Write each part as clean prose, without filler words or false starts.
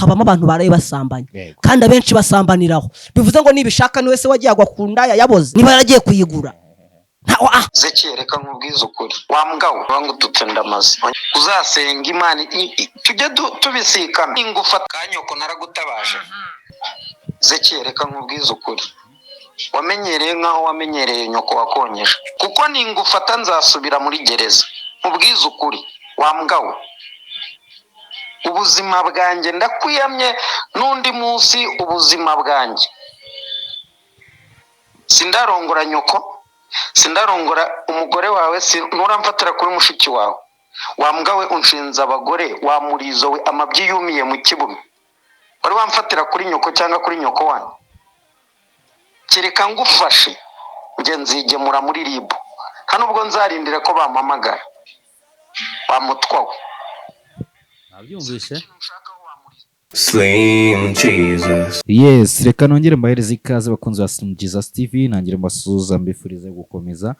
Habamo abantu baraye basambanye. Yego. Kandi abenshi basambaniraho, bivuze ngo nibishaka ni wese wagiye agwa ku ndaya yaboze, niba yaragiye kuyigura. Zekiye, reka nkubwize ukuri, wa mbwa we, bangututse ndamaze. Uzasenga Imana tujye tubisikana ingufata kanyoko naragutabaje. Zekiye, reka nkubwize ukuri, wamenyereye nk'aho wamenyereye nyoko wakonyeje, kuko ningufata nzasubira muri gereza. Nkubwize ukuri, wa mbwa we, ubuzima bwanjye ndakwiyamye n'undi munsi. Ubuzima bwanjye, sindarongora nyoko, sindarongora umugore wawe, nturamfatira kuri mushiki wawe. Wa mbwa we, unshinze abagore, wa murizo we, amabyi yumiye mu kibuno, wari wamfatira kuri nyoko cyangwa kuri nyoko wanyu? Kereka ngufashe, njye nzigemura muri RIB, nta nubwo nzarindira ko bampamagara, wa mutwa we. Nabyumvise. Slim Jesus. Yes, reka nongere mbahereze ikaze, bakunzi ba Slim Jesus TV. Nangire mbasuhuza, mbifurize gukomeza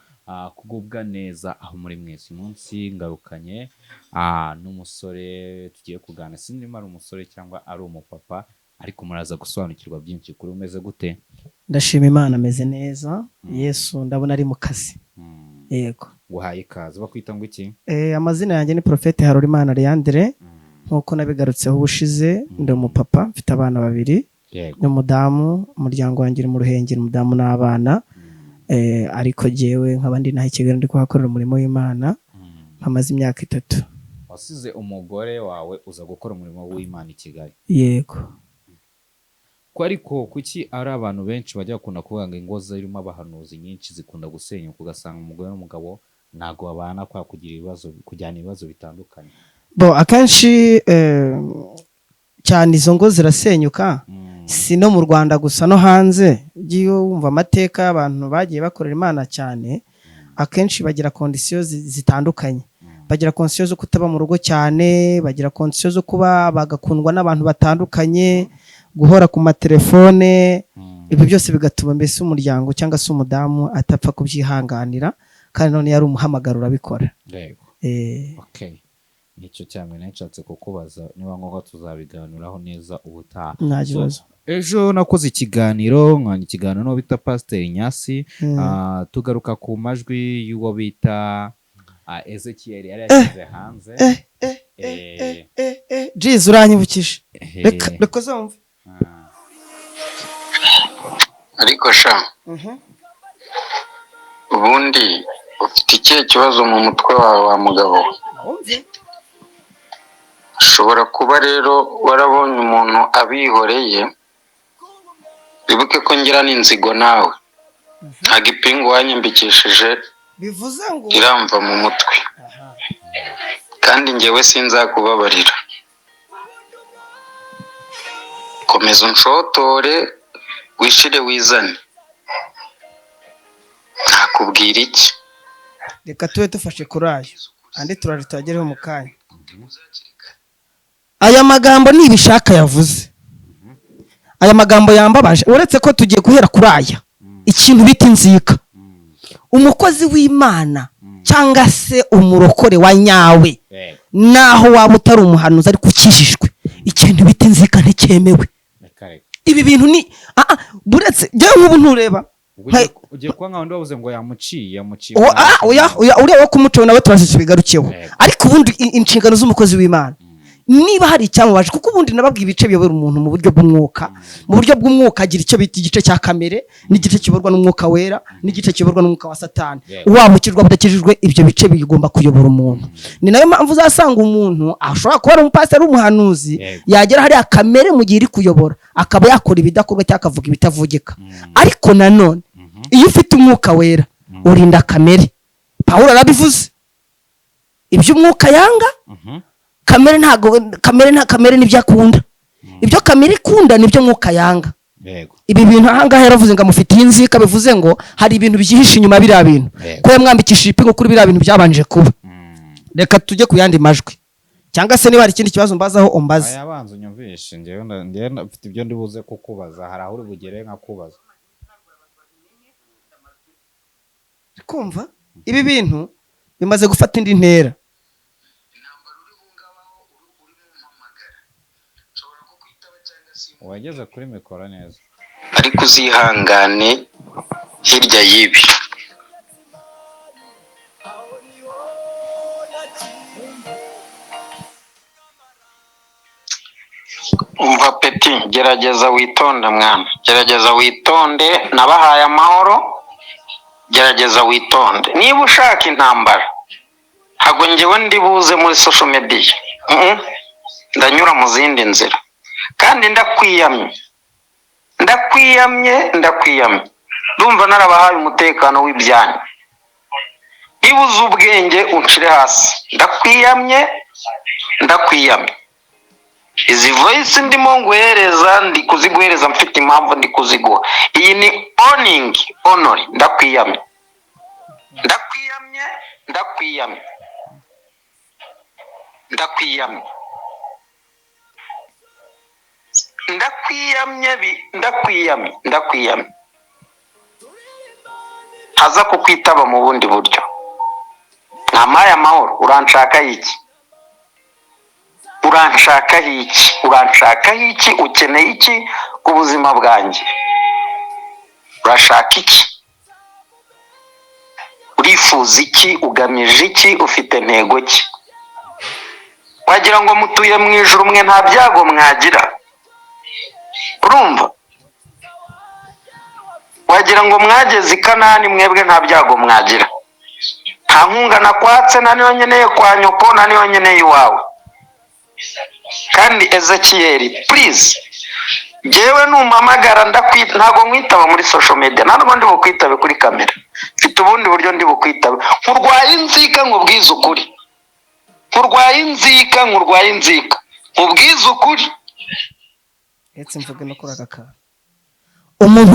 kugubwa neza aho muri mwese. Uyu munsi ngarukanye n'umusore tugiye kuganira. Sinzi niba ari umusore cyangwa ari umupapa, ariko muraza gusobanukirwa byinshi. Kuri umeze gute? Ndashima Imana, ameze neza. Yesu ndabona ari mu kazi. Yego. Nguhaye ikaze. Bakwita ngo iki? Amazina yanjye ni Prophète Harorimana Leandre. Nk'uko nabigarutseho ubushize, ndi umupapa, mfite abana babiri n'umudamu. Umuryango wanjye uri mu Ruhengeri, umudamu n'abana. Ariko jyewe nkaba ndi naho i Kigali, ndi kuhakorera umurimo w'Imana, mpamaze imyaka 3. Wasize umugore wawe uza gukora umurimo w'Imana i Kigali? Yego. Ko ariko kuki ari abantu benshi bajya bakunda kuvuga ngo ingo zirimo abahanuzi nyinshi zikunda gusenyuka, ugasanga umugore n'umugabo ntabwo babana kwa kugira ibibazo, kujyana ibibazo bitandukanye? Bo akenshi cyane izo ngo zirasenyuka, si no mu Rwanda gusa, no hanze. Ugiye wumva amateka y'abantu bagiye bakorera Imana cyane, akenshi bagira conditions zitandukanye. Bagira conditions zo kutaba mu rugo cyane, bagira conditions zo kuba bagakundwa n'abantu batandukanye, guhora ku matelefone. Ibyo byose bigatuma mbese umuryango cyangwa se umudamu atapfa kubyihanganira, kandi none yari umuhamagaro, urabikora. Okay, nicyo cyane nashatse kukubaza. Niba ngombwa tuzabiganiraho neza ubutaha. Nta So, kibazo. ejo nakoze ikiganiro, nkanya ikiganiro n'uwo bita Pasiteri Nyasi. Tugaruka ku majwi y'uwo bita Ezekiel yari yashyize hanze. Jiz, uranyibukije. Reka reka uzumve. Ariko sha, ubundi ufite ikihe kibazo mu mutwe wawe, wa mugabo we? Wumve. Ushobora kuba rero warabonye umuntu abihoreye. Wibuke ko ngira n'inzigo nawe, ntabwo ipingu wanyambikishije Bivuze ngo iramva mu mutwe, kandi njyewe sinzakubabarira. Komeza unshotore, wishire wizane, ntakubwira iki. Reka tube dufashe kuri ayo, andi turaje tuyagereho mu kanya. Aya magambo nibishaka yavuze, aya magambo yambabaje. Uretse ko tugiye guhera kuri aya, ikintu bita inzika. Umukozi w'Imana cyangwa se umurokore wa nyawe, naho waba utari umuhanuzi ariko ukijijwe, ikintu bita inzika nticyemewe. Reka reka. Ibi bintu ni buretse njyewe nk'ubu ntureba. Ubwo ugiye kuba nka wundi wavuze ngo yamuciye, yamuciye. Oya oya, uriya wo kumuca nawe turaje tubigarukeho. Ariko ubundi inshingano z'umukozi w'Imana, niba hari icyamubaje, kuko ubundi nababwiye ibice biyobora umuntu mu buryo bw'umwuka. Mu buryo bw'umwuka agira icyo bita igice cya kamere, n'igice kiyoborwa n'Umwuka Wera, n'igice kiyoborwa n'umwuka wa Satani. Waba ukijwe, udakijijwe, ibyo bice bigomba kuyobora umuntu. Ni nayo mpamvu uzasanga umuntu ashobora kuba ari umupasiteri, umuhanuzi, yagera hariya kamere mu gihe iri kuyobora akaba yakora ibidakorwa cyangwa akavuga ibitavugika. Ariko nanone iyo ufite Umwuka Wera urinda kamere. Pawulo arabivuze, ibyo umwuka yanga, kamere ntago, kamere nta kamere nibyo akunda. Ibyo kamere ikunda nibyo mwuka yanga. Ibi bintu ahangaha yaravuze ngo amufitiye inzika, bivuze ngo hari ibintu byihishe inyuma biriya bintu, ko yamwambikishije ipingu kuri biriya bintu byabanje kuba. Reka tujye ku yandi majwi, cyangwa se niba hari ikindi kibazo mbazaho umbaze. Aya, banza unyumvishe. Njyewe mfite ibyo ndi buze kukubaza, hari aho uri bugere nkakubaza. Kumva, ibi bintu bimaze gufata indi ntera. Intambara uri bungabaho, urimo umpamagara, nshobora kukwita Wageze kuri mikoro neza. Ariko uzihangane hirya y'ibi. Umva peti, gerageza witonde mwana, gerageza witonde, nabahaye amahoro, gerageza witonde. Niba ushaka intambara, ntabwo njyewe ndi buze muri social media. Ndanyura mu zindi nzira, kandi ndakwiyamye, ndakwiyamye, ndakwiyamye. Ndumva narabahaye umutekano w'ibyanyu. Niba uzi ubwenge uncire hasi, ndakwiyamye, ndakwiyamye. Izi voice ndimo nguhereza, ndi kuziguhereza mfite impamvu ndi kuziguha. Iyi ni warning only. Ndakwiyamye, ndakwiyamye, ndakwiyamye, ndakwiyamye, ndakwiyamye, ndakwiyamye, ndakwiyamye. Ntaza kukwitaba mu bundi buryo. Ntampaye amahoro, uranshakaho iki? Uranshakaho iki? Uranshakaho iki? Ukeneye iki ku buzima bwanjye? Urashaka iki? Urifuza iki? Ugamije iki? Ufite ntego ki? Wagira ngo mutuye mu ijuru mwe, nta byago mwagira. Urumva? Wagira ngo mwageze i Kanani mwebwe, nta byago mwagira. Nta nkunga nakwatse, nta niyo nkeneye kwa nyoko, nta niyo nkeneye iwawe. Kandi Ezekiyeli, please, njyewe numpamagara ntabwo nkwitaba muri social media, ntabwo ndi bukwitabe kuri kamera, mfite ubundi buryo ndi bukwitabe. Nkurwaye inzika, nkubwize ukuri, nkurwaye inzika, nkurwaye inzika, nkubwize ukuri. Ndetse mvuge no kuri aka kantu, umuntu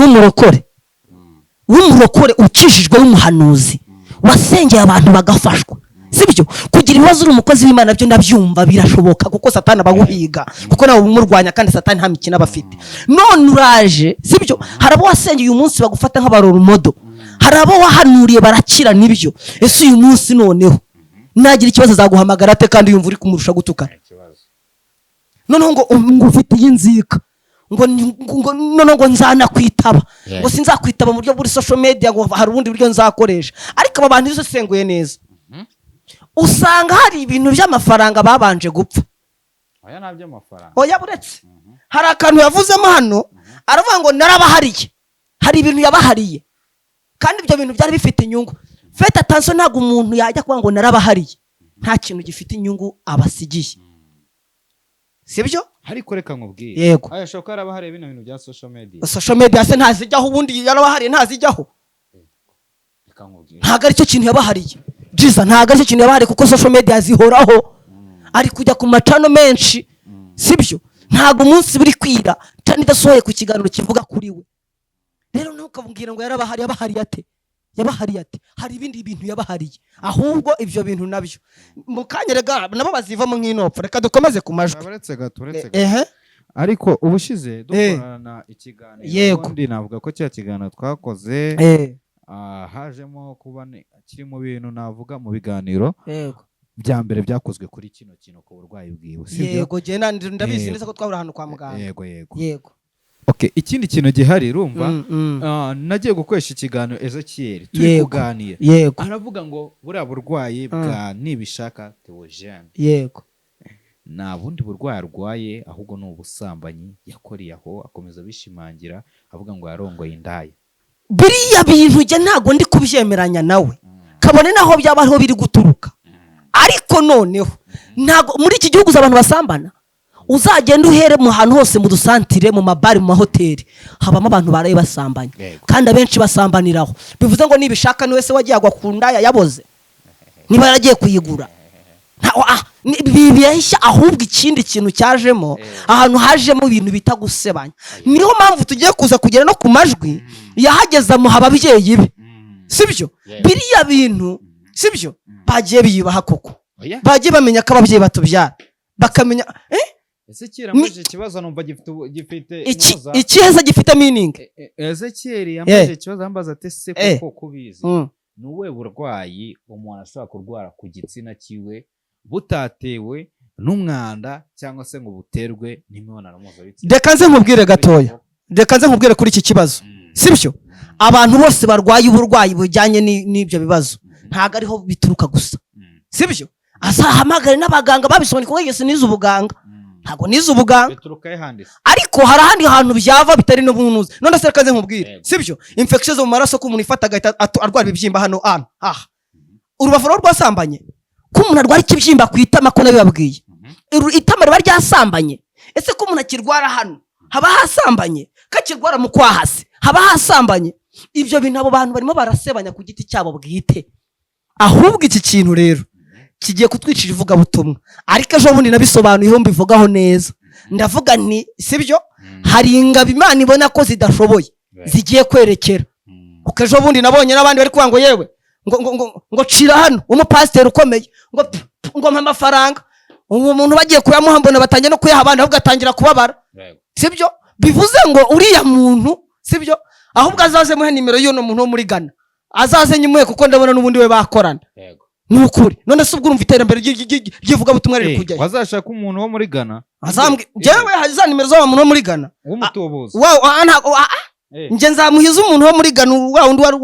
w'umurokore ukijijwe, w'umuhanuzi wasengeye abantu bagafashwa, sibyo? Kugira ibibazo uri umukozi w'Imana byo ndabyumva, birashoboka, kuko Satani aba aguhiga, kuko nawe umurwanya, kandi Satani nta mikino aba afite. None uraje, sibyo? Hari abo wasengeye uyu munsi bagufata nk'abaroromodo, hari abo wahanuriye barakira, nibyo. Ese uyu munsi noneho nagira ikibazo azaguhamagara ate, kandi yumva uri kumurusha gutukana? Ikibazo. Noneho ngo ufite iyi nzika, ngo noneho ngo nzanakwitaba, ngo sinzakwitaba mu buryo buri social media, ngo hari ubundi buryo nzakoresha. Ariko aba bantu iyo usesenguye neza, usanga hari ibintu by'amafaranga babanje gupfa. Oya, nta by'amafaranga. Oya, buretse, hari akantu yavuzemo hano, aravuga ngo narabahariye. Hari ibintu yabahariye, kandi ibyo bintu byari bifite inyungu. Faites attention, ntabwo umuntu yajya kuvuga ngo narabahariye nta kintu gifite inyungu abasigiye, sibyo? Ariko reka nkubwire. Yego. Aya ashobora kuba yarabahariye bino bintu bya social media. Social media se ntazijyaho? Ubundi yarabahariye ntazijyaho? Reka nkubwire. Ntabwo aricyo kintu yabahariye byiza, ntabwo aricyo kintu yabahariye, kuko social media zihoraho, ari kujya ku macano menshi, sibyo? Ntabwo umunsi buri kwira channel idasohoye ku kiganiro kivuga kuri we. Rero ntukabwire ngo yarabahariye. Yabahariye ate? Yabahariye ate? Hari ibindi bintu yabahariye. Ahubwo ibyo bintu nabyo mu kanya rega nabo bazivamo nk'inopfu. Reka dukomeze ku majwi. Uretse gato, uretse gato. Ehe. Ariko ubushize dukorana ikiganiro, ubundi navuga ko cya kiganiro twakoze, hajemo kuba kiri mu bintu navuga mu biganiro bya mbere byakozwe kuri kino kintu, ku burwayi bwiwe, sibyo? Yego, genda, ndabizi Yego. neza ko twahura ahantu kwa muganga. Yego. Yego. Okay, ikindi kintu gihari, urumva, nagiye gukoresha ikiganiro Ezekiel turi kuganira, aravuga ngo buriya burwayi bwa Nibishaka Theogene nta bundi burwayi arwaye, ahubwo ni ubusambanyi yakoreye aho. Akomeza abishimangira avuga ngo yarongoye indaya. Biriya bintu njye ntabwo ndi kubyemeranya nawe, kabone naho byaba ariho biri guturuka. Ariko noneho ntabwo muri iki gihugu uzi abantu basambana. Uzagenda uhere mu hantu hose, mu dusantire, mu mabari, mu mahoteli, habamo abantu baraye basambanye. Kandi abenshi basambaniraho. Bivuze ngo nibishaka ni wese wagiye agwa ku ndaya yaboze, niba yaragiye kuyigura. Bibeshya. Ahubwo ikindi kintu cyajemo, ahantu hajemo ibintu bita gusebanya, niyo mpamvu tugiye kuza kugera no ku majwi yahageze amuha ababyeyi be, sibyo? Biriya bintu sibyo, bagiye biyubaha koko. Oya. Bagiye bamenya ko ababyeyi batubyara, bakamenya Ezekiel ambajije ikibazo numva gifite gifite iki inoza. Ikiza gifite meaning. Ezekiel yambajije ikibazo, ambaza ati: "Se koko kubizi, ni ubuhe burwayi umuntu ashobora kurwara ku gitsina cyiwe butatewe n'umwanda cyangwa se ngo buterwe n'imibonano mpuzabitsina. Reka nze nkubwire gatoya, reka nze nkubwire kuri iki kibazo, sibyo? Abantu bose barwaye uburwayi bujyanye n'ibyo bibazo, ntabwo ariho bituruka gusa, sibyo? Azahamagare n'abaganga babisobanuye, kuko njye sinize ubuganga, ntabwo nize ubuganga. Bituruka he handi se? Ariko hari ahandi hantu byava bitari no bunuzi. None se reka nze nkubwire, sibyo? Infection zo mu maraso, ko umuntu ifata agahita arwara ibibyimba hano hano aha, urubavu ruba rwasambanye. Ko umuntu arwara ikibyimba ku itama, ko nabibabwiye, itama riba ryasambanye. Ese ko umuntu akirwara hano haba hasambanye? Ko akirwara mu kwahasi haba hasambanye? Ibyo bintu abo bantu barimo barasebanya ku giti cyabo bwite. Ahubwo iki kintu rero kigiye kutwicira ivugabutumwa. Ariko ejo bundi nabisobanuyeho, mbivugaho neza, ndavuga nti sibyo, hari ingabo Imana ibona ko zidashoboye, zigiye kwerekera. Kuko ejo bundi nabonye n'abandi bari kuvuga ngo yewe, ngo cira hano, umupasiteri ukomeye, ngo ngo mpa amafaranga. Uwo muntu bagiye kuyamuha, mbona batangiye no kuyaha abandi, ahubwo atangira kubabara, sibyo? Bivuze ngo uriya muntu, sibyo, ahubwo azaze muhe nimero y'uno muntu wo muri Ghana, azaze nyimuhe, kuko ndabona n'ubundi we bakorana. Ni ukuri. None se ubwo urumva iterambere ry'ivugabutumwa riri kujyayo? Wazashaka umuntu wo muri Ghana. Azambwi njyewe hari za nimero z'abantu bo muri Ghana. W'umutubuzi. Wa ntabwo njye nzamuhiza umuntu wo muri Ghana, wa wundi wari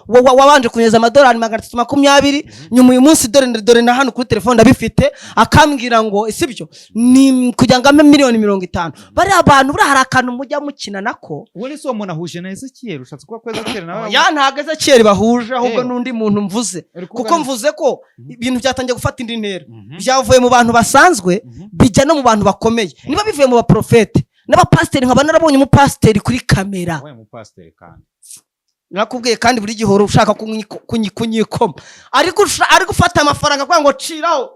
wabanje kunyeza amadolari 320 nyuma. Uyu munsi dore na hano kuri telefone ndabifite, akambwira ngo sibyo, ni kugira ngo ampe miliyoni 50. Bariya bantu buriya hari akantu mujya mukina nako. Uwo ni se, uwo muntu ahuje na Ezekiyeli? Ushatse kuba ko Ezekiyeli nawe Ya, ntabwo Ezekiyeli bahuje, ahubwo n'undi muntu mvuze. Uri kuvuga Kuko mvuze ko ibintu byatangiye gufata indi ntera, Mhm. byavuye mu bantu basanzwe, bijya no mu bantu bakomeye. Niba bivuye mu baprofete n'abapasiteri, nkaba narabonye umupasiteri kuri kamera. Wabaye umupasiteri kandi. Nakubwiye kandi buri gihe uhora ushaka kunyikoma, ariko ari gufata amafaranga kugira ngo ciraho,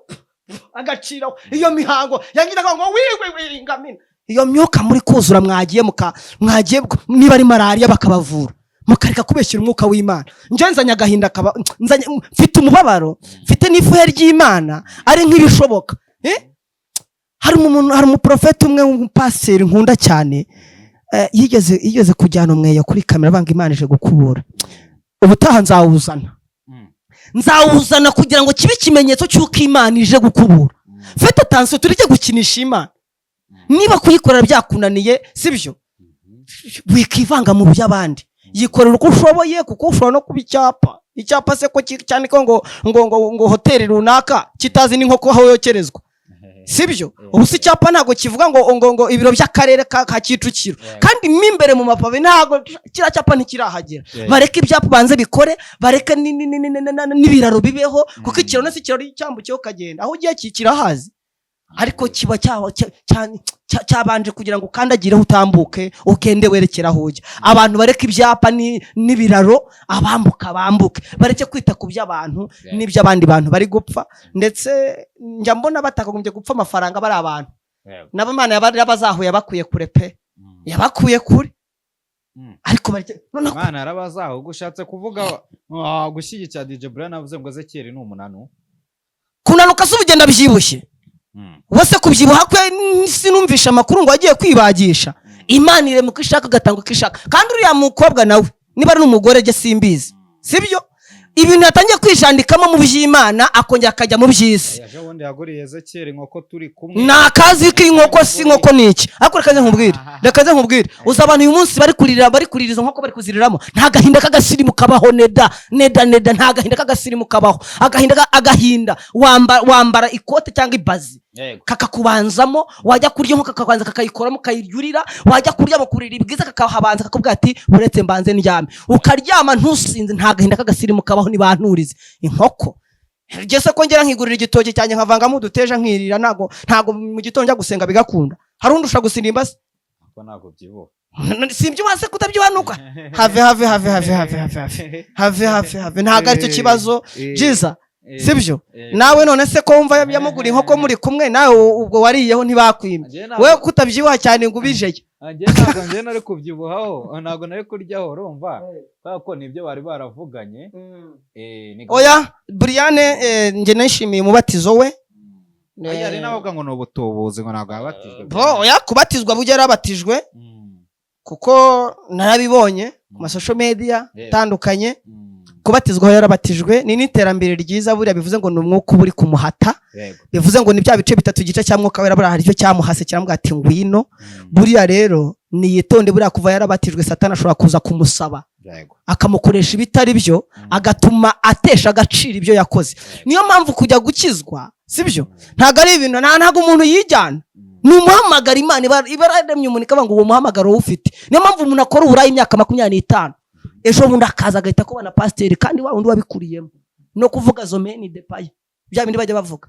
agaciraho iyo mihango yangira ngo wiwe wingamina. Iyo myuka muri kuzura, mwagiye muka mwagiye niba ari malariya bakabavura, mukareka kubeshyira umwuka w'Imana. Njye nzanye agahinda, kaba nzanye, mfite umubabaro, mfite n'ifuhe ry'Imana ari nk'ibishoboka. Eh? Hari umuntu, hari umuprofeti umwe w'umupasiteri nkunda cyane, yigeze kujyana umweyo kuri kamera, banga Imana ije gukubura. Ubutaha nzawuzana, nzawuzana kugira ngo kibe ikimenyetso cy'uko Imana ije gukubura. Faites attention, tureke gukinisha Imana. Niba kuyikorera byakunaniye, sibyo, wikivanga mu by'abandi, yikorera uko ushoboye, kuko ushobora no kuba icyapa. Icyapa se ko cyandikaho ngo hoteli runaka, kitazi n'inkoko aho yokerezwa, sibyo? Ubu si icyapa ntabwo kivuga ngo ibiro by'akarere ka Kicukiro, kandi mo imbere mu mapave ntabwo kiriya cyapa ntikirahagera. Bareke ibyapa banze bikore, bareke n'ibiraro bibeho, kuko ikiraro si ikiraro cyambukiyeho ukagenda aho ugiye, kirahazi, ariko kiba cyabanje kugira ngo ukandagireho utambuke, ugende werekera aho ujya. Abantu bareke ibyapa n'ibiraro, abambuka bambuke, bareke kwita ku by'abantu n'iby'abandi bantu bari gupfa. Ndetse njya mbona batakagombye gupfa amafaranga, bari abantu nabo Imana yabazahuye, yabakuye kure pe, yabakuye kure. Ariko bareke noneho. Imana yarabazaho. Ubwo ushatse kuvuga gushyigikira DJ Brian avuze ngo Ezekiyeli ni umunanu? Kunanuka se ubugenda byibushye? Wese kubyibuha kwe sinumvisha amakuru ngo agiye kwibagisha. Imana irema uko ishaka, igatanga uko ishaka. Kandi uriya mukobwa nawe, niba ari n'umugore jye simbizi, sibyo, ibintu yatangiye kwijandikamo mu by'Imana, akongera akajya mu by'isi. Ejo bundi yaguriye Ezekiyeli inkoko turi kumwe. Ni akazi k'inkoko, si inkoko ni iki? Ariko reka nze nkubwire, reka nze nkubwire. Uzi abantu uyu munsi bari kurira, bari kurira izo nkoko, bari kuziriramo. Nta gahinda k'agasirimu kabaho. Neda neda neda, nta gahinda k'agasirimu kabaho. Agahinda agahinda wambara ikote cyangwa ibazi, kakakubanzamo, wajya kurya inkoko kakabanza kakayikoramo, ukayirya, wajya kuryama ku buriri bwiza kakahabanza, kakubwira ati uretse mbanze ndyame, ukaryama ntusinze. Nta gahinda k'agasirimu kabaho. Ntibanturize inkoko. Njye se ko ngera nkigurira igitoki cyanjye, nkavangamo uduteja, nkirira, ntago mu gitondo njya gusenga bigakunda? Hari undi ushobora gusirimba se? Ko ntabwo byibuha. Simbyibuha se? Kutabyibanuka, have have have have have have have have have have, ntabwo aricyo kibazo byiza, sibyo? Nawe none se ko wumva yamuguriye inkoko muri kumwe nawe, ubwo wariyeho ntibakwimye? Wowe kutabyibuha cyane ngo ubijeye. Njye ntabwo, njye nari kubyibuhaho, ntabwo nari kuryaho, urumva, kubera ko nibyo bari baravuganye. Oya, Briane, njye nishimiye umubatizo we. Oya, hari n'abavuga ngo ni ubutubuzi, ngo ntabwo yabatijwe. Bo, oya, kubatizwa bujya yarabatijwe, kuko narabibonye ku ma social media atandukanye. Kubatizwa aho yarabatijwe ni n'iterambere ryiza. Buriya bivuze ngo ni umwuka uba uri kumuhata. Bivuze ngo ni bya bice bitatu, igice cya Mwuka Wera, buriya hari icyo cyamuhase kiramubwira ati: "Ngwino." Buriya rero niyitonde. Buriya kuva yarabatijwe, Satani ashobora kuza kumusaba, akamukoresha ibitari byo, agatuma atesha agaciro ibyo yakoze. Niyo mpamvu kujya gukizwa sibyo, ntabwo ari ibintu, ntabwo umuntu yijyana, ni umuhamagaro Imana iba yararemye umuntu, ikavuga ngo uwo muhamagaro ufite. Niyo mpamvu umuntu akora uburaya imyaka 25, ejo bundi akaza agahita kubona pasiteri, kandi wa wundi wabikuriyemo no kuvuga zomeni de paye, bya bindi bajya bavuga,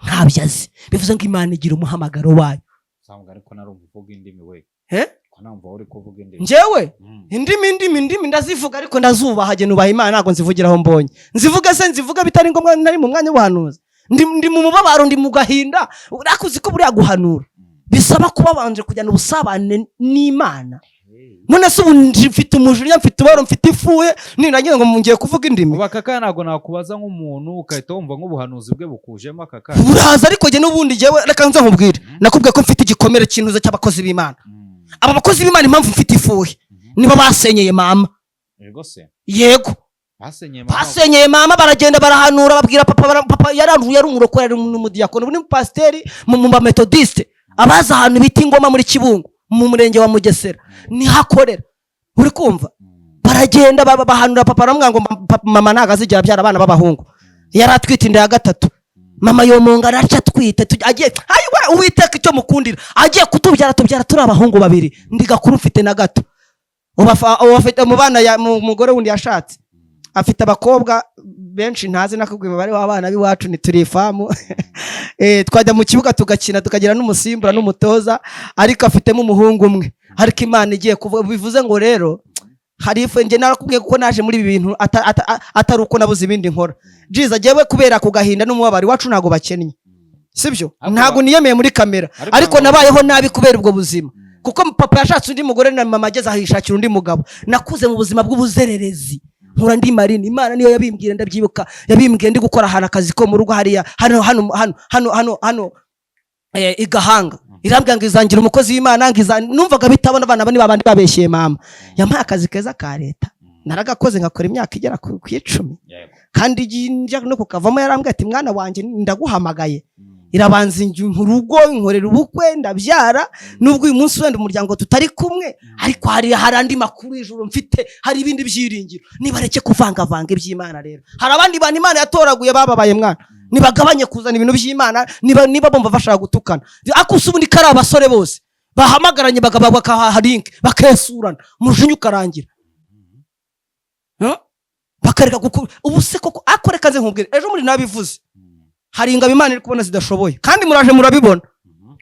ntabyo azi. Bivuze ngo Imana igira umuhamagaro wayo. Usanga ariko narumva uvuga indimi we. He? Ko namva uri kuvuga indimi. Njyewe indimi ndazivuga, ariko ndazubaha. Jye nubaha Imana, ntabwo nzivugira aho mbonye. Nzivuga se, nzivuga bitari ngombwa, ntari mu mwanya w'ubuhanuzi, ndi mu mubabaro, ndi mu gahinda. Ariko uzi ko buriya guhanura bisaba kuba wabanje kujyana ubusabane n'Imana? None se ubu mfite umujinya, mfite ubabaro, mfite ifuhe, nindagira ngo ngiye kuvuga indimi? Ubu aka kanya ntabwo nakubaza nk'umuntu ugahita wumva nk'ubuhanuzi bwe bukujemo aka kanya. Buraza, ariko jye n'ubundi jyewe reka nze nkubwire. Nakubwiye ko mfite igikomere cy'intuza cy'abakozi b'Imana. Aba bakozi b'Imana, impamvu mfite ifuhe, nibo basenyeye mama. Yego se? Yego. Basenyeye mama? Basenyeye mama, baragenda barahanura, babwira papa. Papa yaranduye, yari umurokore, yari n'umudiyakoni, ubu ni pasiteri mu bametodisite. Abazi ahantu bita Ingoma muri Kibungo, mu murenge wa Mugesera, niho akorera, uri kumva? Baragenda bahanura papa, baramubwira ngo mama ntabwo azigera abyara abana b'abahungu. Yari atwite inda ya gatatu, mama yomunga araca atwite. Agiye ayiwe, Uwiteka icyo mukundira, agiye kutubyara, tubyara turi abahungu babiri, ndi gakuru mfite na gato. Ubu afite mu bana mu mugore wundi yashatse, afite abakobwa benshi ntazi. Nakubwiye umubare w'abana b'iwacu, ni turi ifamu. Twajya mu kibuga tugakina, tukagira n'umusimbura n'umutoza, ariko afitemo umuhungu umwe. Ariko Imana igiye kuvuga, bivuze ngo rero hari ifu. Njye narakubwiye kuko naje muri ibi bintu atari uko nabuze ibindi nkora. Jiza jyewe kubera ku gahinda n'umubabaro, iwacu ntabwo bakennye, sibyo? Ntabwo niyemeye muri kamera, ariko nabayeho nabi kubera ubwo buzima, kuko papa yashatse undi mugore na mama ageze aho yishakira undi mugabo. Nakuze mu buzima bw'ubuzererezi, nkura ndi marine. Imana niyo yabimbwiye, ndabyibuka, yabimbwiye ndi gukora ahantu akazi ko mu rugo hariya hano hano hano hano hano hano i Gahanga. Irambwira ngo izangira umukozi w'Imana, ngo numvaga bitabona. Abana ni babandi babeshyeye mama. Yampaye akazi keza ka leta, naragakoze, ngakora imyaka igera ku 10. Kandi igihe njya no kukavamo, yarambwiye ati: "Mwana wanjye, ndaguhamagaye." Irabanza injya mu rugo, inkorera ubukwe, ndabyara. Nubwo uyu munsi wenda umuryango tutari kumwe, ariko hari andi makuru y'ijuru mfite, hari ibindi byiringiro. Nibareke kuvangavanga iby'Imana. Rero hari abandi bantu Imana yatoraguye bababaye, mwana. Nibagabanye kuzana ibintu by'Imana niba bumva bashaka gutukana. Ariko usi ubundi ko ari abasore bose bahamagaranye, bakahaha link, bakesurana, umujinya ukarangira. Huh? Bakareka gukura ubu se koko? Ariko reka nze nkubwire, ejo muri nabivuze, hari ingabo Imana iri kubona zidashoboye, kandi muraje murabibona.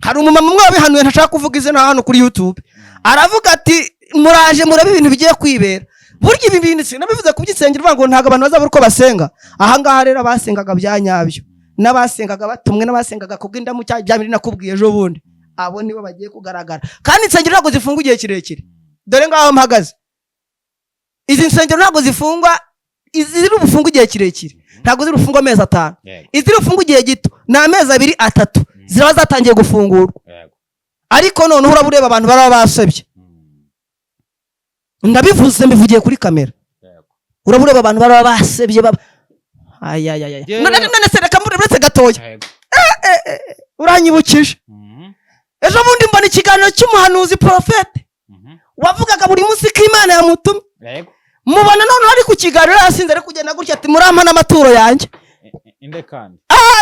Hari umumama umwe wabihanuye, ntashaka kuvuga izina hano kuri YouTube, aravuga ati: "Muraje murabe ibintu bigiye kwibera." Burya ibi bintu sinabivuze ku by'isengero, uvuga ngo ntabwo abantu bazabura uko basenga. Ahangaha rero abasengaga bya nyabyo, n'abasengaga batumwe, n'abasengaga kubw'indamu, cya bindi nakubwiye ejo bundi, abo nibo bagiye kugaragara. Kandi insengero ntabwo zifunga igihe kirekire. Dore ngaho mpagaze, izi nsengero ntabwo zifungwa, iziri bufungwe igihe kirekire ntabwo ziri bufungwe amezi 5. Iziri bufungwe igihe gito ni amezi 2, 3, ziraba zatangiye gufungurwa. Ariko noneho uraba ureba abantu baraba basebye. Ndabivuze, mbivugiye kuri kamera. Uraba ureba abantu baraba basebye baba ayayaya. None se reka mbure, uretse gatoya. Uranyibukije. Ejo bundi mbona ikiganiro cy'umuhanuzi porofete wavugaga buri munsi ko Imana yamutumye. Mubona noneho ari ku kiganiro yasinze, ari kugenda gutya, ati: "Murampa n'amaturo yanjye." Inde kandi? Ah,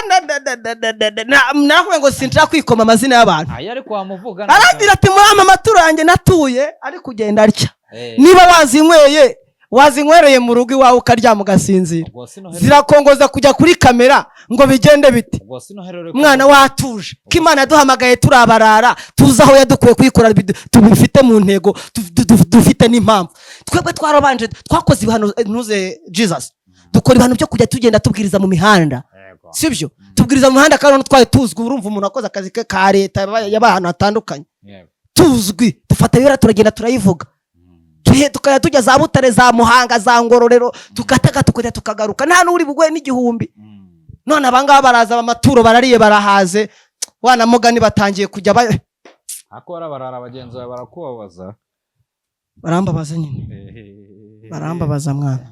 nakubwiye ngo sinshaka kwikoma amazina y'abantu. Aya ariko wamuvuga. Aragira ati: "Murampa amaturo yanjye natuye." Ari kugenda atya. Niba wazinyweye, wazinywereye mu rugo iwawe, ukaryama ugasinzira, Ubwo sinohere. zirakongoza kujya kuri kamera ngo bigende bite? Ubwo sinohere. Mwana, watuje ko Imana yaduhamagaye turabarara, tuzi aho yadukuye kuyikora, tubifite mu ntego, dufite n'impamvu. Twebwe twarabanje twakoze ibihano, ntuze Jesus, dukora ibihano byo kujya tugenda tubwiriza mu mihanda. Sibyo? Tubwiriza mu mihanda kandi noneho twari tuzwi. Urumva, umuntu wakoze akazi ke ka leta, yabaye ahantu hatandukanye, tuzwi, dufata ibara turagenda turayivuga. Tukajya tujya za Butare, za Muhanga, za Ngororero, tukataga, tukajya tukagaruka, nta n'uri buguhe n'igihumbi. None abangaba baraza, amaturo barariye, barahaze, wana mugani batangiye kujya Ako barara bagenzi bawe barakubabaza. Barambabaza nyine, barambabaza mwana.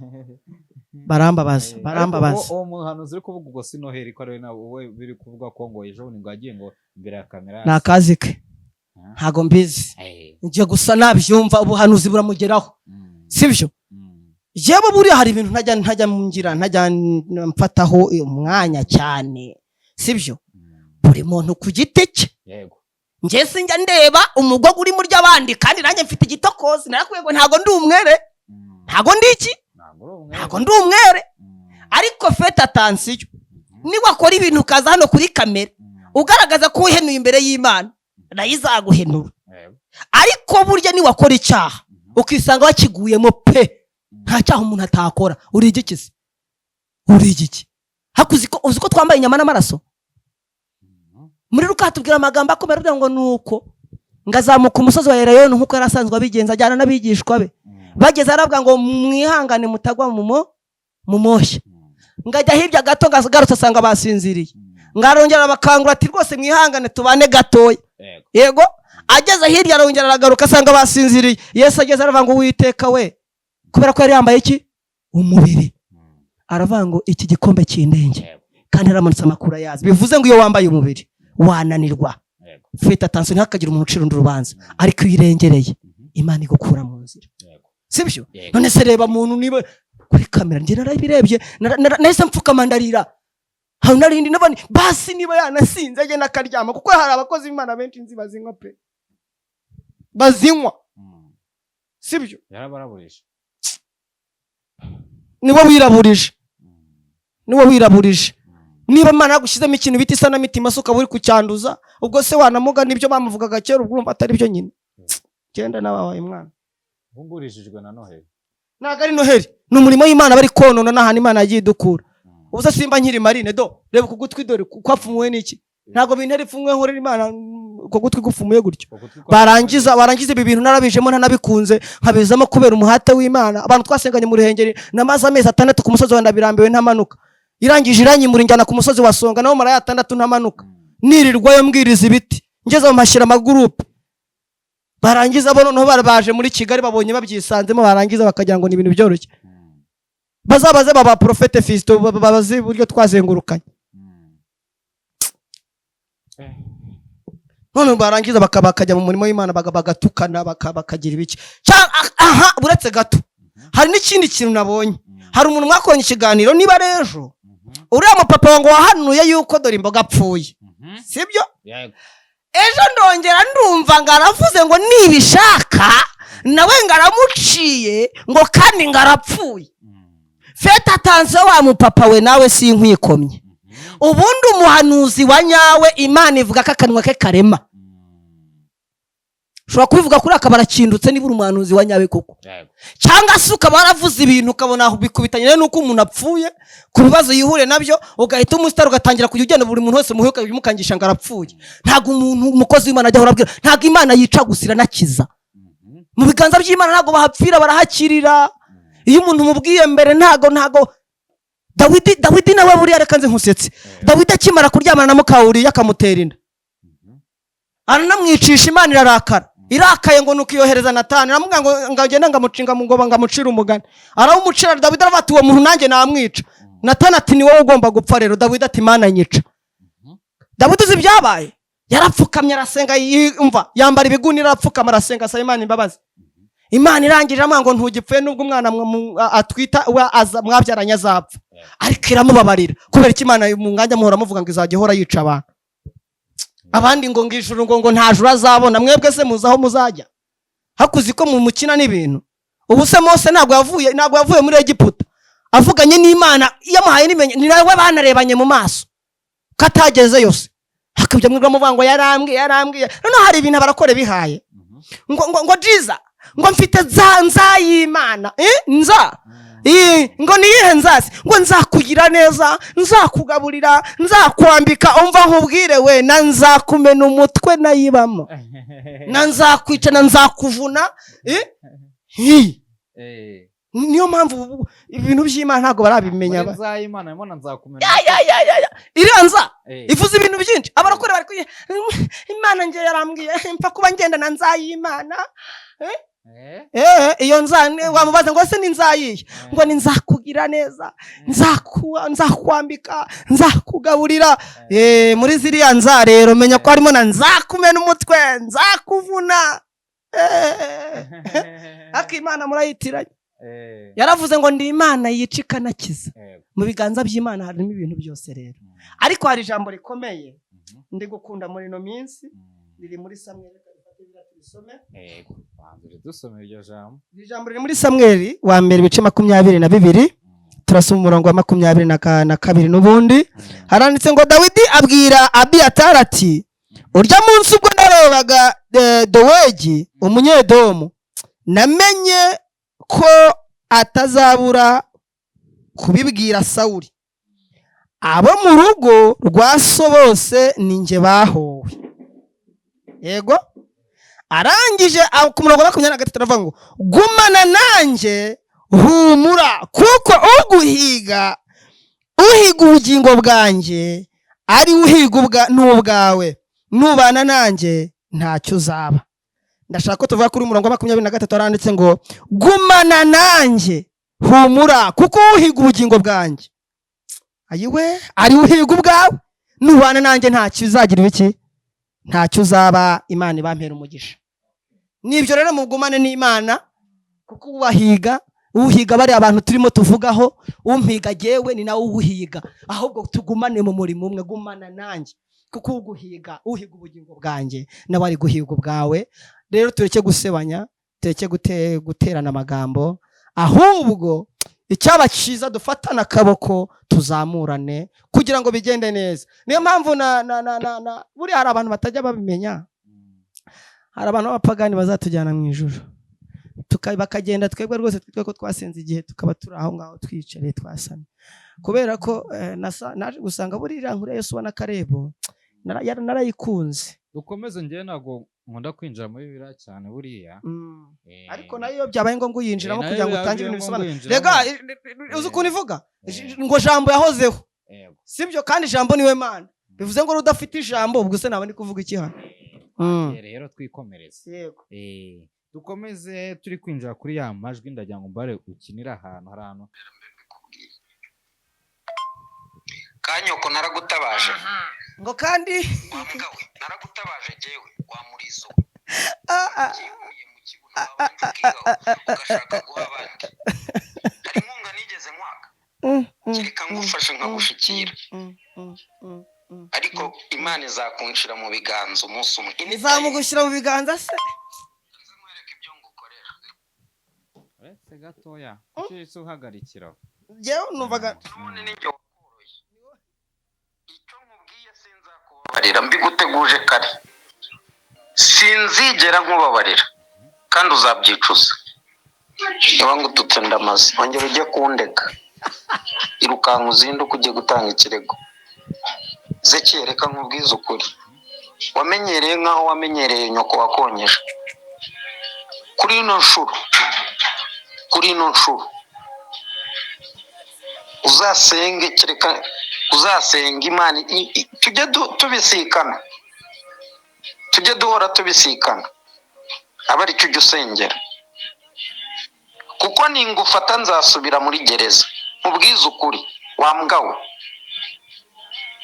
Barambabaza, Ariko barambabaza. Uwo muhanuzi uri kuvuga ubwo si Noheli, ko ari we nawe we biri kuvuga ko ngo ejo bundi ngo yagiye ngo imbere ya kamera? Ni akazi ke. Ntago mbizi. Njye gusa nabyumva, ubuhanuzi buramugeraho, sibyo? Yewe, buriya hari ibintu ntajya ngira, ntajya mfataho umwanya cyane, sibyo? Buri muntu ku giti cye. Njye sinjya ndeba umugogo uri mu ry'abandi, kandi nanjye mfite igitokozi. Narakubwiye ngo ntago ndi umwere. Ntago ndi iki? Ntabwo uri umwere. Ntago ndi umwere. Ariko faites attention, niwakora ibintu ukaza hano kuri kamera ugaragaza ko wihenuye imbere y'Imana, nayo izaguhenura. Ariko burya niwakora icyaha ukisanga wakiguyemo pe, nta cyaha umuntu atakora. Uri igiki se? Uri igiki? Hakuzi ko uzi ko twambaye inyama n'amaraso. Muri Luka hatubwira amagambo akomeye, aravuga ngo nuko ngazamuka umusozi wa Elayono nk'uko yari asanzwe abigenza, ajyana n'abigishwa be. Bageze, aravuga ngo mwihangane mutagwa mu moshya. Ngajya hirya gato, ngagarutse asanga basinziriye. Ngarongera abakangura ati rwose mwihangane tubane gatoya. Yego, ageze hirya arongera aragaruka asanga basinziriye. Yesu ageze aravuga ngo Uwiteka we, kubera ko yari yambaye iki? Umubiri. Aravuga ngo iki gikombe cy'indenge. Kandi yaramanutse amakuru ayazi. Bivuze ngo iyo wambaye umubiri wananirwa. Faites attention, ntihakagire umuntu ucira undi urubanza. Ariko iyo uyirengereye, Imana igukura mu nzira. Sibyo? Yego. None se reba muntu, niba kuri kamera, njye narabirebye, nahise mpfukama ndarira. Hari narindi n'abandi basi niba yanasinze agenda akaryama, kuko hari abakozi b'Imana benshi nzi bazinywa pe, bazinywa. Sibyo? Yarabaraburije. Niwe wiraburije, niwe wiraburije. Niba Imana yagushyizemo ikintu bita isanamitima se, ukaba uri kucyanduza, ubwo se wanamuga nibyo bamuvugaga kera, ubwo urumva atari byo nyine? Genda nawe wabaye umwana. Ubu ngurijijwe na Noheli. Ntabwo ari Noheli, ni umurimo w'Imana bari konona n'ahantu Imana yagiye idukura. Ubu se simba nkiri marine? Do reba uku gutwi, dore kwapfumuwe n'iki? Ntabwo bintera ipfunwe nkorera Imana, uko gutwi gupfumuye gutyo. Barangiza ibi bintu narabijemo ntanabikunze, nkabizamo kubera umuhate w'Imana. Abantu twasenganye mu Ruhengeri, namaze amezi 6 ku musozi wa Ndabirambiwe ntamanuka. Irangije iranyimura, injyana ku musozi wa Songa, naho marayo 6 ntamanuka, nirirwayo mbwiriza ibiti, ngeze mu mashyira amagurupe. Barangiza bo noneho baje muri Kigali, babonye babyisanzemo, barangiza bakagira ngo ni ibintu byoroshye. Bazabaze baba Prophète Fiston, babaze uburyo twazengurukanye. None barangiza bakajya mu murimo w'Imana, bagatukana, bakagira ibiki. Aha uretse gato, hari n'ikindi kintu nabonye. Hari umuntu mwakoranye ikiganiro, niba ari ejo, uriya mupapa ngo wahanuye yuko dore imboga apfuye, sibyo? Yego. Ejo ndongera ndumva ngo aravuze ngo nibishaka nawe ngo aramuciye, ngo kandi ngo arapfuye. Faites attention, wa mupapa we, nawe sinkwikomye. Ubundi umuhanuzi wa nyawe, Imana ivuga ko akanwa ke karema. Ushobora kubivuga kuri akaba arakindutse, niba uri umuhanuzi wa nyawe koko. Cyangwa se ukaba waravuze ibintu ukabona bikubitanye n'uko umuntu apfuye, ku bibazo yihuriye nabyo, ugahita umusitari, ugatangira kujya ugenda buri muntu wese muhuye ukabimukangisha ngo arapfuye. Ntabwo umuntu, umukozi w'Imana, ajya ahora abwira. Ntabwo Imana yica gusa, iranakiza. Mu biganza by'Imana ntabwo bahapfira, barahakirira. Iyo umuntu umubwiye mbere, ntabwo Dawidi nawe buriya, reka nze nkusetse. Dawidi akimara kuryamana na mukawuriya akamutera inda, aranamwicisha, Imana irarakara. Irakaye ngo nuko iyohereza Natani, aramubwira ngo agende ngamucinga mu ngoba, ngamucira umugani. Arawumucira. Dawidi aravuga ati uwo muntu nanjye namwica. Natani ati ni wowe ugomba gupfa rero. Dawidi ati Mana nyica. Dawidi, uzi ibyabaye? Yarapfukamye arasenga, yumva yambara ibigunira, arapfukama arasenga, asaba Imana imbabazi. Imana irangije iramubwira ngo ntugipfuye, nubwo umwana atwita we mwabyaranye azapfa, ariko iramubabarira. Kubera ko Imana mu mwanya muhora muvuga ngo izajya ihora yica abantu, abandi ngo ijuru, ngo nta juru azabona. Mwebwe se muzi aho muzajya? Hakuzi ko mu mukina n'ibintu. Ubu se Mose ntabwo yavuye muri Egiputa avuganye n'Imana, yamuhaye n'imenye, ni nawe banarebanye mu maso, ko atageze yose hakabya mwirwa muvuga ngo yarambwiye, yarambwiye. Noneho hari ibintu abarakore bihaye ngo jiza, ngo mfite za nza y'Imana, nza. Ngo niyihe nzasi? Ngo nzakugira neza, nzakugaburira, nzakwambika. Umva nkubwire we, na nzakumena umutwe nayibamo, na nzakwica, na nzakuvuna. Niyo mpamvu ubu ibintu by'Imana ntabwo barabimenya. Muri nzayimana mbona nzakumena. Ya, ya, ya, ya, ya. Iriya nza ivuze ibintu byinshi. Abarokore bari kuyi Imana ngiye yarambwiye, mpfa kuba ngenda na nzayimana. Iyo nza wamubaza ngo se ni nzayihe, ngo ni nzakugira neza, nzakwambika, nzakugaburira. Muri ziriya nza rero menya ko harimo na nzakumena umutwe, nzakuvuna. Ariko Imana murayitiranye. Yaravuze ngo ndi Imana yica ikanakiza. Mu biganza by'Imana harimo ibintu byose rero. Ariko hari ijambo rikomeye ndi gukunda muri ino minsi, riri muri Samweli. Reka dufate Bibiliya turisome. Yego, banza dusome iryo jambo. Iri jambo riri muri Samweli wa mbere, ibice 22, turasoma umurongo wa 22 n'ubundi. Haranditse ngo: "Dawidi abwira Abiyatari ati: 'Urya munsi ubwo narebaga Dowegi Umunyedomu, namenye ko atazabura kubibwira Sawuli. Abo mu rugo rwa so bose ni njye bahowe.'" Yego, arangije aho ku murongo wa 23 aravuga ngo: "Gumana nanjye, humura, kuko uguhiga, uhiga ubugingo bwanjye, ari we uhiga n'ubwawe. Nubana nanjye ntacyo uzaba." Ndashaka ko tuvuga kuri umurongo wa 23. Haranditse ngo: "Gumana nanjye, humura, kuko uhiga ubugingo bwanjye, ayiwe, ari we uhiga ubwawe. Nubana nanjye ntacyo uzagira ibiki? Ntacyo uzaba." Imana ibampera umugisha. Nibyo rero, mugumane n'Imana, kuko ubahiga, uhiga bariya abantu turimo tuvugaho, umpiga jyewe ni nawe uwuhiga. Ahubwo tugumane mu murimo umwe. Gumana nanjye, kuko uguhiga, uhiga ubugingo bwanjye, nawe ari guhiga ubwawe. Rero tureke gusebanya, tureke guterana amagambo, ahubwo icyaba cyiza dufatane akaboko, tuzamurane kugira ngo bigende neza. Niyo mpamvu na buriya hari abantu batajya babimenya. Hari abantu b'abapagani bazatujyana mu ijuru, bakagenda, twebwe rwose twitwe ko twasenze igihe, tukaba turi aho ngaho twiyicariye twasamye, kubera ko naje gusanga buriya nkuru ya Yosuwa na Karebu narayikunze. Dukomeze. Njyewe ntabwo nkunda kwinjira muri Bibiliya cyane buriya. Ariko nayo iyo byabaye ngombwa uyinjiramo Nayo kugira ngo biba utange ibintu ngombwa bisobanura. uyinjiramo. Rega uzi ukuntu ivuga ngo Jambo yahozeho, sibyo? Kandi Ijambo niwe Mana. Bivuze ngo udafite ijambo, ubwo se naba ndi kuvuga iki hano? Rero twikomereze. Yego. Dukomeze, turi kwinjira kuri ya majwi. Ndagira ngo mbare ukinire ahantu, hari ahantu. Kanyoko, naragutabaje. Ngo kandi Wa mbwa we, naragutabaje jyewe, wa murizo. Byihuriye mu kibuno, wabanje ukigaho, ugashaka guha abandi. Hari inkunga nigeze nkwaka? Kereka ngufashe nkagushikira. Ariko Imana izakunshira mu biganza umunsi umwe. Izamugushyira mu biganza se? Nze nkwereke ibyo ngukorera. Uretse gatoya, kuki uhise uhagarikira? Njyewe numvaga None ni njye wakoroye. Icyo nkubwiye, sinzakubabarira, mbiguteguje kare. Sinzigera nkubabarira kandi uzabyicuza. Niba ngututse ndamaze, ongera ujye kundeka. Irukanka uzinduke ujye gutanga ikirego. Zekiye, reka nkubwize ukuri, wamenyereye nk'aho wamenyereye nyoko wakonyeje. Kuri ino nshuro, kuri ino nshuro uzasenge, kereka uzasenga Imana tujye tubisikana, tujye duhora tubisikana, aba aricyo ujya usengera, kuko ningufata nzasubira muri gereza. Nkubwize ukuri, wa mbwa we,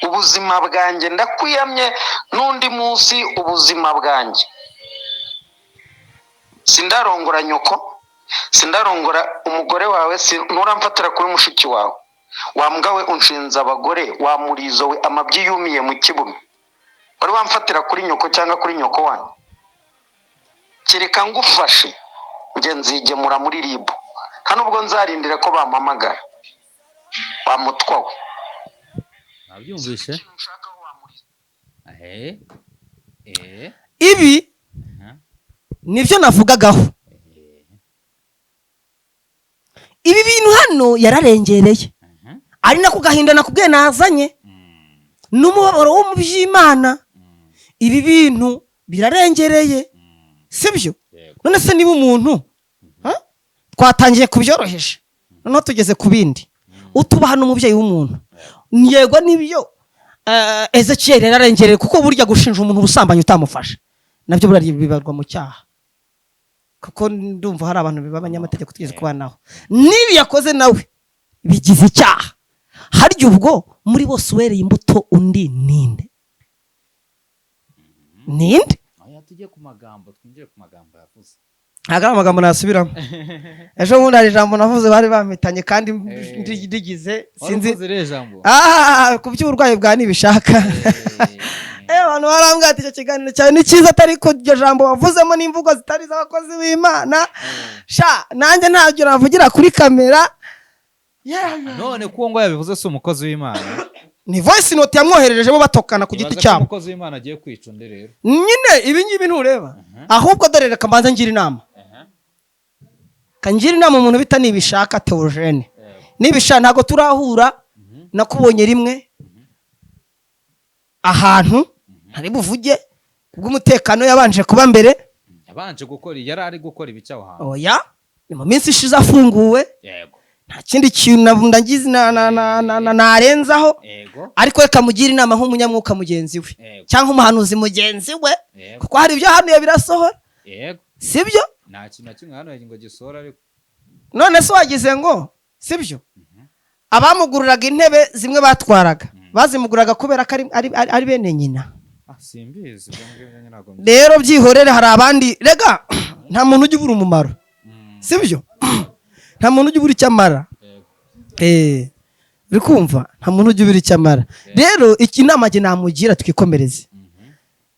ubuzima bwanjye ndakwiyamye n'undi munsi. Ubuzima bwanjye, sindarongora nyoko, sindarongora umugore wawe, nturamfatira kuri mushiki wawe. Wa mbwa we, unshinze abagore, wa murizo we, amabyi yumiye mu kibuno. Wari wamfatira kuri nyoko cyangwa kuri nyoko wanyu? Kereka ngufashe, njye nzigemura muri RIB, nta nubwo nzarindira ko bampamagara, wa mutwa we. Nabyumvishe. Eh eh. Ibi nibyo navugagaho. Ibi bintu hano yararengereye, ari nako gahinda nakubwiye nazanye n'umubabaro wo mu by'Imana. Ibi bintu birarengereye, sibyo? Yego. None se niba umuntu, ha? Twatangiye kubyoroheje, noneho tugeze ku bindi, utubaha n'umubyeyi w'umuntu. Yego nibyo, Ezekiyeli yararengereye, kuko burya gushinja umuntu ubusambanyi utamufasha nabyo buriya bibarwa mu cyaha. Kuko ndumva hari abantu b'abanyamategeko tugeze kubanaho. N'ibi yakoze nawe bigize icyaha. Harya ubwo muri bose uwereye imbuto undi ninde? Ninde? Oya, tujye ku magambo, twinjire ku magambo yavuze. Ntabwo ari amagambo nasubiramo. Ejo bundi hari ijambo navuze bari bampitanye kandi ndigize sinzi. Wari uvuze irihe jambo? Ah, ku by'uburwayi bwa Nibishaka. Abantu barambwira ati: "Icyo kiganiro cyawe ni cyiza, atari ko iryo jambo wavuzemo n'imvugo zitari iz'abakozi b'Imana." Sha, nanjye ntabyo navugira kuri kamera. Yeah. None ko ngo yabivuze si umukozi w'Imana? Ni voice note yamwohererejemo batokana ku giti Ibaze ko cyabo. umukozi w'Imana agiye kwica undi rero. Nyine ibi ngibi ntureba ahubwo. Dore reka mbanze ngira inama, kangira inama umuntu bita Nibishaka Theogene. Nibishaka, ntabwo turahura, nakubonye rimwe ahantu ntari buvuge kubw'umutekano yabanje kuba mbere. Yabanje gukora, yari ari gukora ibiki aho hantu? Oya, ni mu minsi ishize afunguwe. Nta kindi kintu ndagize narenzaho. Ariko reka mugire inama nk'umunyamwuka mugenzi we cyangwa umuhanuzi mugenzi we, kuko hari ibyo hanuye birasohora. Sibyo? Nta kintu na kimwe hano ngo gisohora ariko. None se wagize ngo sibyo? Abamuguriraga intebe zimwe batwaraga bazimuguraga kubera ko ari bene nyina. Ah, simbizi ibyo ngibyo nyine, ntabwo mbizi. Rero byihorere. Hari abandi rega, nta muntu ujya ubura umumaro. Sibyo? Nta muntu ujya ubura icyo amara. Uri kumva? Nta muntu ujya ubura icyo amara. Rero iki inama njye namugira, twikomereze,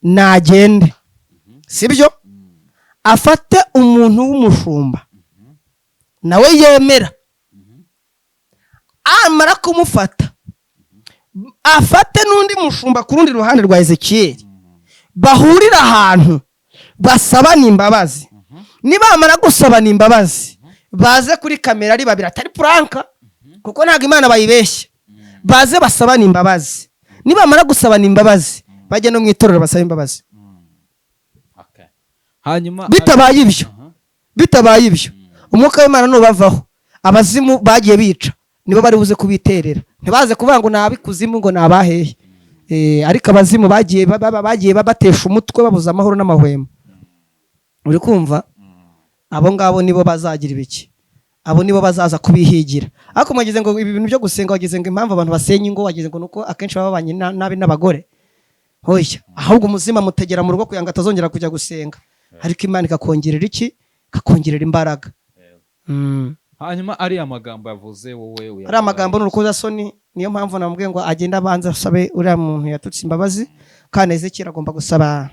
nagende, sibyo, afate umuntu w'umushumba nawe yemera. Amara kumufata, afate n'undi mushumba ku rundi ruhande rwa Ezekiyeli, bahurire ahantu basabane imbabazi. Nibamara gusabana imbabazi, baze kuri kamera ari babiri, atari prank, kuko ntabwo Imana bayibeshya. Baze basabane imbabazi. Nibamara gusabana imbabazi, bajye no mu itorero basabe imbabazi. Okay. Hanyuma Bitabaye ibyo, bitabaye ibyo, umwuka w'Imana nubavaho, abazimu bagiye bica nibo bari buze kubiterera. Ntibaze kuvuga ngo ni ab'ikuzimu, ngo ni abahehe. Ariko abazimu bagiye bagiye babatesha umutwe, babuza amahoro n'amahwemo, uri kumva? Abo ngabo nibo bazagira ibiki? Abo nibo bazaza kubihigira. Ariko mwagize ngo ibi bintu byo gusenga, wagize ngo impamvu abantu basenya ingo, wagize ngo nuko akenshi baba babanye nabi n'abagore? Hoya, ahubwo umuzima mutegera mu rugo kugira ngo atazongera kujya gusenga, ariko Imana ikakongerera iki? Ikakongerera imbaraga. Hanyuma ariya magambo yavuze, wowe uyavuga? Ariya magambo ni urukozasoni. Niyo mpamvu namubwiye ngo agende abanze asabe uriya muntu yatutse imbabazi, kandi Ezekiyeli agomba gusaba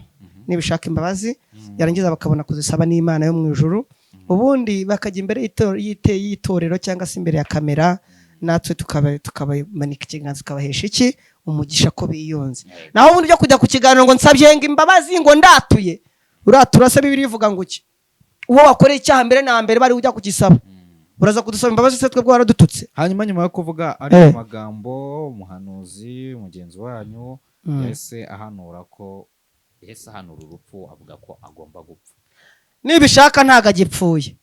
Nibishaka imbabazi, yarangiza bakabona kuzisaba n'Imana yo mu ijuru, ubundi bakajya imbere y'itorero cyangwa se imbere ya kamera, natwe tukabamanika ikiganza, tukabahesha iki? Umugisha ko biyunze. Naho ubundi byo kujya ku kiganiro ngo nsabye ngo imbabazi, ngo ndatuye, uratura se? Bibiliya ivuga ngo iki? Uwo wakoreye icyaha mbere na mbere bari ujya kugisaba. Uraza kudusaba imbabazi se twebwe waradututse? Hanyuma nyuma yo kuvuga ariya magambo, umuhanuzi mugenzi wanyu yahise ahanura ko, yahise ahanura urupfu, avuga ko agomba gupfa. Nibishaka ntabwo agipfuye.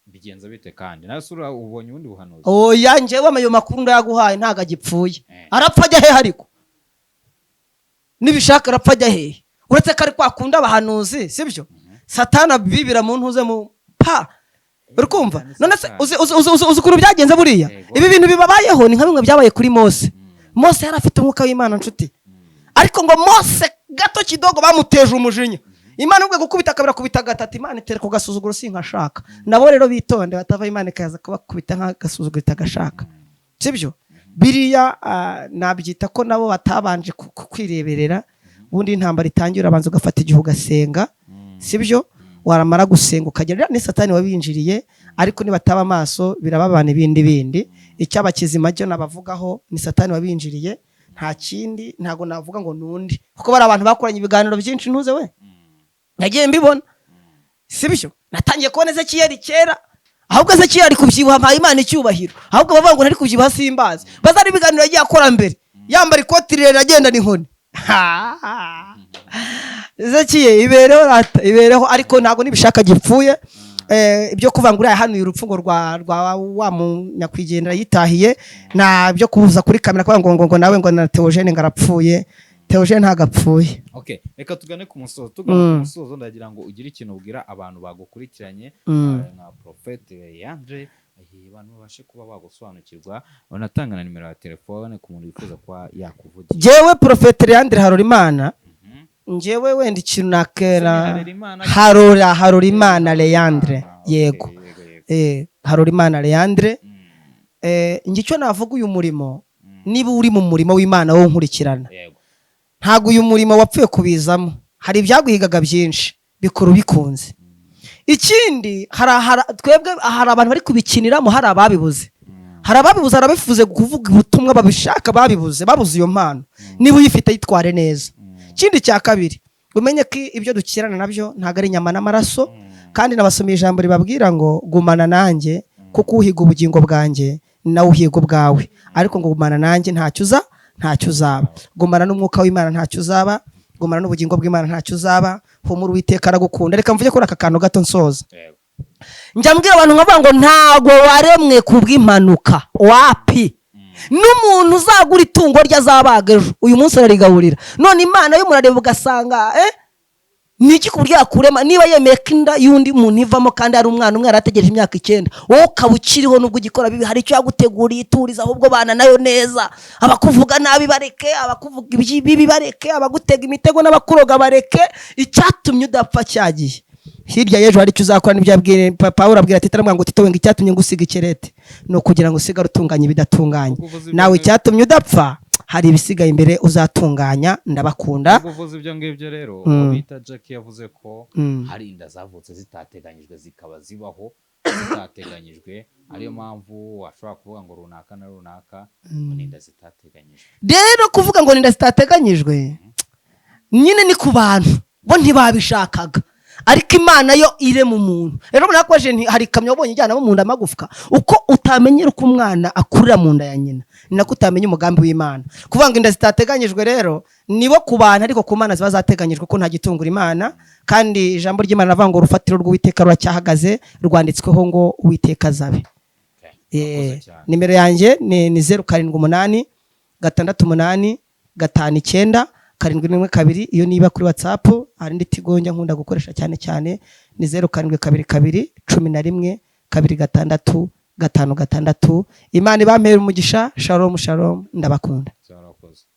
Bigenza bite kandi nawe se ubonye ubundi buhanuzi? Oya, njyewe ayo makuru ndayaguhaye, ntabwo agipfuye. Arapfa ajya hehe? Ariko Nibishaka arapfa ajya hehe? Uretse ko ari kwa kundi abahanuzi, sibyo, Satana bibira mu ntuze mu pa, uri kumva? None se uzi ukuntu byagenze buriya? Yego. Ibi bintu bibabayeho ni nka bimwe byabaye kuri Mose. Mose yari afite umwuka w'Imana, nshuti, ariko ngo Mose gato kidogo bamuteje umujinya, Imana ubwe gukubita kabiri, akubita gatatu, Imana itera ku gasuzuguro sinkashaka. Nabo rero bitonde, batava Imana ikaza kubakubita nk'agasuzuguro itagashaka, sibyo? Biriya nabyita ko nabo batabanje kwireberera. Ubundi intambara itangira, urabanza ugafata igihe ugasenga, sibyo? Waramara gusenga ukagera ni Satani wabinjiriye. Ariko nibataba amaso birababana ibindi bindi. Icyaba kizima cyo nabavugaho ni Satani wabinjiriye, nta kindi. Ntabwo navuga ngo nundi, kuko bari abantu bakoranye ibiganiro byinshi, ntuze we nagiye mbibona, sibyo? Natangiye kubona Ezekiyeli kera. Ahubwo Ezekiyeli ari kubyibuha, mpaye Imana icyubahiro. Ahubwo bavuga ngo ntari kubyibuha, simbazi. Bazari ibiganiro yagiye akora mbere, yambara ikoti rirerire, agendana inkoni. Ezekiyeli ibereho rata, ibereho. Ariko ntabwo Nibishaka gipfuye. Ibyo kuvuga ngo uriya yahanuye urupfu ngo rwa wa munyakwigendera yitahiye, na byo kubuza kuri kamera kuvuga ngo nawe ngo na Theogene ngo arapfuye. Theogene ntabwo apfuye. Okay, reka tugane ku musozo. Tugana ku musozo, ndagira ngo ugire ikintu ubwira abantu bagukurikiranye, nka Prophète Leandre, abantu babashe kuba bagusobanukirwa, banatanga na nimero ya telefone ku muntu wifuza kuba yakuvugira. Njyewe Prophète Leandre Harorimana, njyewe wenda ikintu nakera Harerimana? Harorimana Leandre. Ah, okay, Yego. Yego. Harorimana Leandre. Njye icyo navuga, uyu murimo, niba uri mu murimo w'Imana wo nkurikirana, ntabwo uyu murimo wapfuye kubizamo, hari ibyaguhigaga byinshi, bikora ubikunze. Ikindi, twebwe hari abantu bari kubikiniramo, hari ababibuze, hari ababifuze kuvuga ubutumwa babishaka, babibuze, babuze iyo mpano. Niba uyifite, yitware neza. Ikindi cya kabiri, umenye ko ibyo dukirana nabyo ntabwo ari inyama n'amaraso. Kandi nabasomeye ijambo ribabwira ngo gumana nanjye, kuko uhiga ubugingo bwanjye nawe uhiga ubwawe. Ariko ngo gumana nanjye ntacyo uzaba, gumana n'umwuka w'Imana ntacyo uzaba, gumana n'ubugingo bw'Imana ntacyo uzaba. Humura, Uwiteka aragukunda. Reka mvuge kuri aka kantu gato nsoza. Njya mbwira abantu nkavuga ngo ntago waremwe ku bw'impanuka, wapi. N'umuntu uzagura itungo rye azabaga ejo, uyu munsi ararigaburira. None Imana yo murareba ugasanga ni iki ku buryo yakurema? Niba yemeye ko inda y'undi muntu ivamo kandi ari umwana umwe yarategereje imyaka 9, wowe ukaba ukiriho nubwo ugikora bibi, hari icyo yaguteguriye. Ituriza ahubwo, bana nayo neza. Abakuvuga nabi bareke, abakuvuga ibibi bareke, abagutega imitego n'abakuroga bareke. Icyatumye udapfa cyagiye hirya y'ejo hari icyo uzakora. Nibyo yabwiye Pawulo, abwira Tito, aramubwira ngo Tito we, ngo icyatumye ngusiga ikirete ni ukugira ngo usigare utunganye ibidatunganye. Ubwo uvuze ibyo Nawe icyatumye udapfa, hari ibisigaye imbere uzatunganya. Ndabakunda. Ubwo uvuze ibyo ngibyo rero, uwo bita Jack yavuze ko hari inda zavutse zitateganyijwe, zikaba zibaho zitateganyijwe, ariyo mpamvu washobora kuvuga ngo runaka na runaka ngo ni inda zitateganyijwe. Rero kuvuga ngo ni inda zitateganyijwe nyine ni ku bantu bo ntibabishakaga, ariko Imana yo irema umuntu. Rero murakoze. Hari ikamyo wabonye ijyanamo mu nda amagufwa? Uko utamenyera uko umwana akurira mu nda ya nyina, ni nako utamenya umugambi w'Imana. Kuvuga ngo inda zitateganyijwe rero nibo ku bantu, ariko ku Mana ziba zateganyijwe, ko nta gitungura Imana. Kandi ijambo ry'Imana rivuga ngo urufatiro rw'Uwiteka ruracyahagaze, rwanditsweho ngo Uwiteka azabe. Okay, urakoze cyane. Nimero yanjye ni 0786859712. Iyo niba kuri WhatsApp. Hari indi Tigo njya nkunda gukoresha cyane cyane, ni 0722112656. Imana ibampere umugisha. Shalom shalom, ndabakunda. Shalom.